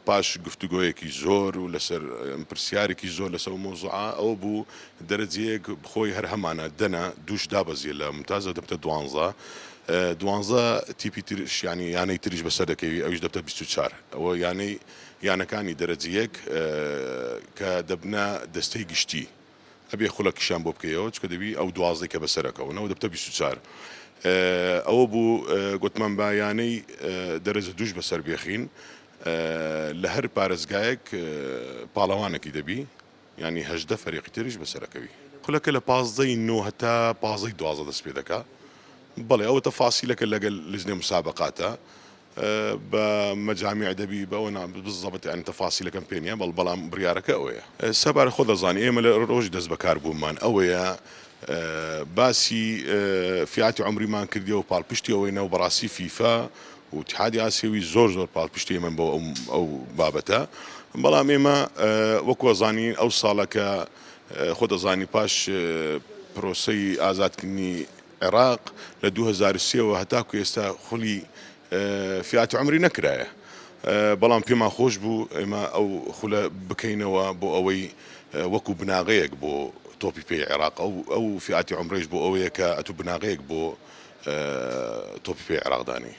پاش گفتوگۆیەکی زۆر و لەسەر پرسیارێکی زۆر لەسەر ئەو مەوزوعە ئەوە بوو دەرەجەیەک خۆی هەر هەمانە دەنە دووش دابەزیە لە ممتازە دەبتە دوانزە دوانزە تیپی ترش یانی یانەی تریش بەسەر دەکەوی ئەویش دەبتە 24 ئەوە یانەی یانەکانی دەرەجە یەک کە دەبنە دەستەی گشتی ئەبێ خولەکیشیان بۆ بکەیەوە چونکە دەبی ئەو دوازدەی کە بەسەرەکەونەوە دەبتە 24 ئەوە بوو گوتمان با یانەی دەرەجە دووش بەسەر بێخین لە هەر پارێزگایەک پاڵەوانێکی دەبی یانی 18 فەریقی تریش بەسەرەکەوی خولەکە لە پازدەی نۆ هەتا پازدەی دوازدە دەست پێ دەکا بەڵێ ئەوە تەفاسیلەکە لەگەل لجنەی مسابقاتە بە مەجامیع دەبی بە ئەوە نا بزەبت یانی تەفاسیلەکەم پێ نییە بەڵ بەڵام بڕیارەکە ئەوەیە. سەبارەت خۆت دەزانی ئێمە لە ڕۆژی دەست بەکار بوونمان ئەوەیە باسی فیاتی عومریمان کردیە و پاڵپشتی ئەوەینە و بەڕاستی فیفا و ئیتحادی ئاسیەوی زۆر زۆر پاڵپشتی ئێمەن بۆ ئەو بابەتە بەڵام ئێمە وەکو ئەزانین ئەو ساڵە کە خۆت دەزانی پاش پرۆسەی ئازادکردنی عێراق لە 2003 وە هەتاکو ئێستا خولی فیاتی عومری نەکرایە بەڵام پێمان خۆش بوو ئێمە ئەو خولە بکەینەوە بۆ ئەوەی وەکو بناغەیەک بۆ تۆپی پێی عێراق ئەو ئەو فیاتی عومرەیش بۆ ئەوەیە کە ئەتوو بناغەیەک بۆ تۆپی پێی عێراق دانی.